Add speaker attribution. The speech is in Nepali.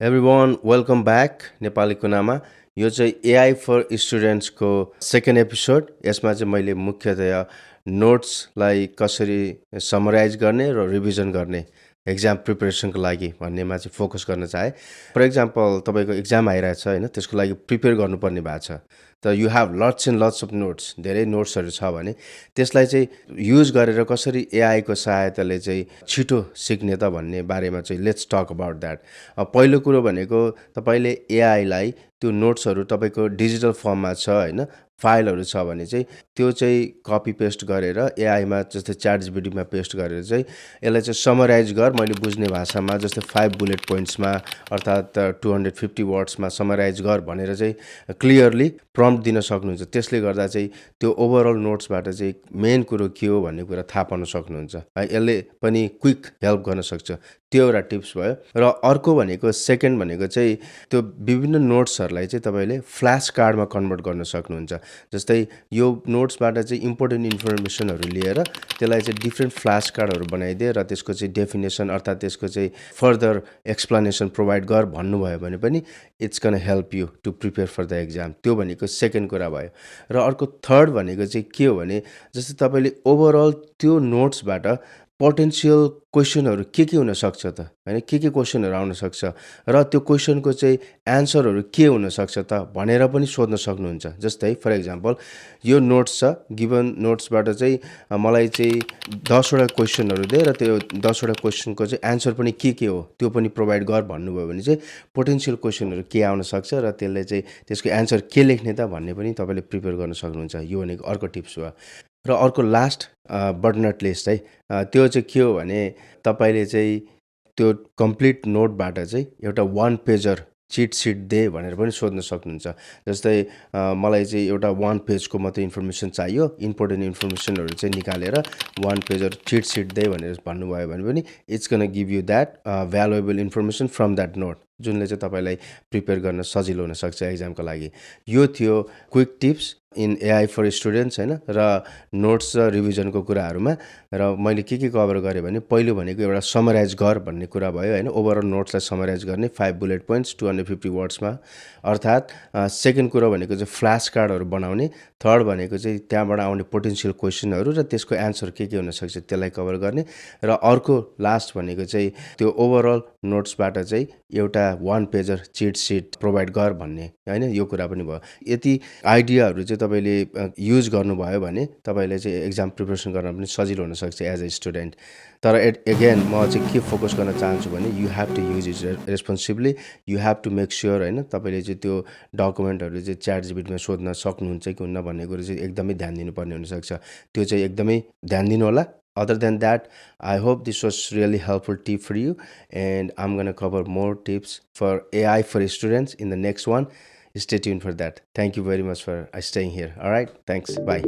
Speaker 1: एभ्रिवान वेलकम ब्याक नेपाली कुनामा। यो चाहिँ एआई फर स्टुडेन्ट्सको सेकेन्ड एपिसोड। यसमा चाहिँ मैले मुख्यतया नोट्सलाई कसरी समराइज गर्ने र रिभिजन गर्ने एक्जाम प्रिपरेसनको लागि भन्नेमा चाहिँ फोकस गर्न चाहे। फर इक्जाम्पल तपाईँको एक्जाम आइरहेछ होइन, त्यसको लागि प्रिपेयर गर्नुपर्ने भएको छ, त you have lots and lots of notes, धेरै नोट्सहरू छ भने त्यसलाई चाहिँ युज गरेर कसरी एआईको सहायताले चाहिँ छिटो सिक्ने त भन्ने बारेमा चाहिँ लेट्स टक अबाउट द्याट। पहिलो कुरो भनेको तपाईँले एआईलाई त्यो नोट्सहरू तपाईँको डिजिटल फर्ममा छ होइन, फाइलहरू छ भने चाहिँ त्यो चाहिँ कपी पेस्ट गरेर एआईमा जस्तै च्याट जिपिटीमा पेस्ट गरेर चाहिँ यसलाई चाहिँ समराइज गर, मैले बुझ्ने भाषामा जस्तै 5 बुलेट पोइन्ट्समा अर्थात् 250 वर्ड्समा समराइज गर भनेर चाहिँ क्लियरली प्रम्प्ट दिन सक्नुहुन्छ। त्यसले गर्दा चाहिँ त्यो ओभरअल नोट्सबाट चाहिँ मेन कुरो के हो भन्ने कुरा थाहा पाउन सक्नुहुन्छ है। यसले पनि क्विक हेल्प गर्न सक्छ। त्यो एउटा टिप्स भयो। र अर्को भनेको सेकेन्ड भनेको चाहिँ त्यो विभिन्न नोट्सहरूलाई चाहिँ तपाईँले फ्ल्यास कार्डमा कन्भर्ट गर्न सक्नुहुन्छ। जस्तै यो नोट्सबाट चाहिँ इम्पोर्टेन्ट इन्फर्मेसनहरू लिएर त्यसलाई चाहिँ डिफ्रेन्ट फ्ल्यास कार्डहरू बनाइदिए र त्यसको चाहिँ डेफिनेसन अर्थात् त्यसको चाहिँ फर्दर एक्सप्लेनेसन प्रोभाइड गर भन्नुभयो भने पनि it's can help you to prepare for the exam. त्यो भनेको सेकेन्ड कुरा भयो। र अर्को थर्ड भनेको चाहिँ के हो भने जस्तै तपाईँले ओभरअल त्यो नोट्सबाट पोटेन्सियल क्वेसनहरू के हुनसक्छ त होइन, के क्वेसनहरू आउन सक्छ र त्यो क्वेसनको चाहिँ एन्सरहरू के हुनसक्छ त भनेर पनि सोध्न सक्नुहुन्छ। जस्तै फर इक्जाम्पल यो नोट्स छ, गिभन नोट्सबाट चाहिँ मलाई चाहिँ 10वटा क्वेसनहरू दे र त्यो 10वटा क्वेसनको चाहिँ एन्सर पनि के हो त्यो पनि प्रोभाइड गर भन्नुभयो भने चाहिँ पोटेन्सियल क्वेसनहरू के आउन सक्छ र त्यसले चाहिँ त्यसको एन्सर के लेख्ने त भन्ने पनि तपाईँले प्रिपेयर गर्न सक्नुहुन्छ। यो भनेको अर्को टिप्स भयो। र अर्को लास्ट बट नट लिस्ट है, त्यो चाहिँ के हो भने तपाईँले चाहिँ त्यो कम्प्लिट नोटबाट चाहिँ एउटा 1 पेजर चिट सिट दे भनेर पनि सोध्न सक्नुहुन्छ। जस्तै मलाई चाहिँ एउटा 1 पेजको मात्रै इन्फर्मेसन चाहियो, इम्पोर्टेन्ट इन्फर्मेसनहरू चाहिँ निकालेर 1 पेजर चिट सिट दे भनेर भन्नुभयो भने पनि it's gonna give you that valuable information from that note, जुनले चाहिँ तपाईँलाई प्रिपेयर गर्न सजिलो हुनसक्छ एक्जामको लागि। यो थियो quick tips in AI for students होइन, र नोट्स र रिभिजनको कुराहरूमा। र मैले के कभर गरेँ भने पहिलो भनेको एउटा समराइज गर भन्ने कुरा भयो होइन, ओभरअल नोट्सलाई समराइज गर्ने 5 बुलेट पोइन्ट्स 250 वर्ड्समा अर्थात्। सेकेन्ड कुरो भनेको चाहिँ फ्ल्यास कार्डहरू बनाउने। थर्ड भनेको चाहिँ त्यहाँबाट आउने पोटेन्सियल क्वेसनहरू र त्यसको एन्सर के हुनसक्छ त्यसलाई कभर गर्ने। र अर्को लास्ट भनेको चाहिँ त्यो ओभरअल नोट्सबाट चाहिँ एउटा 1 पेजर चिट सिट प्रोभाइड गर भन्ने होइन, यो कुरा पनि भयो। यति आइडियाहरू चाहिँ तपाईँले युज गर्नुभयो भने तपाईँले चाहिँ एक्जाम प्रिपरेसन गर्न पनि सजिलो हुनसक्छ एज अ स्टुडेन्ट। तर एगेन म चाहिँ के फोकस गर्न चाहन्छु भने you have to use it responsibly, you have to make sure होइन तपाईँले चाहिँ त्यो डकुमेन्टहरू चाहिँ च्याट जिपिटीमा सोध्न सक्नुहुन्छ कि हुन्न भन्ने कुरो चाहिँ एकदमै ध्यान दिनुपर्ने हुनसक्छ। त्यो चाहिँ एकदमै ध्यान दिनु होला। Other than that, I hope this was really helpful tip for you, and I'm gonna cover more tips for AI for students in the next one. Stay tuned for that. Thank you very much for staying here. All right, thanks. Bye.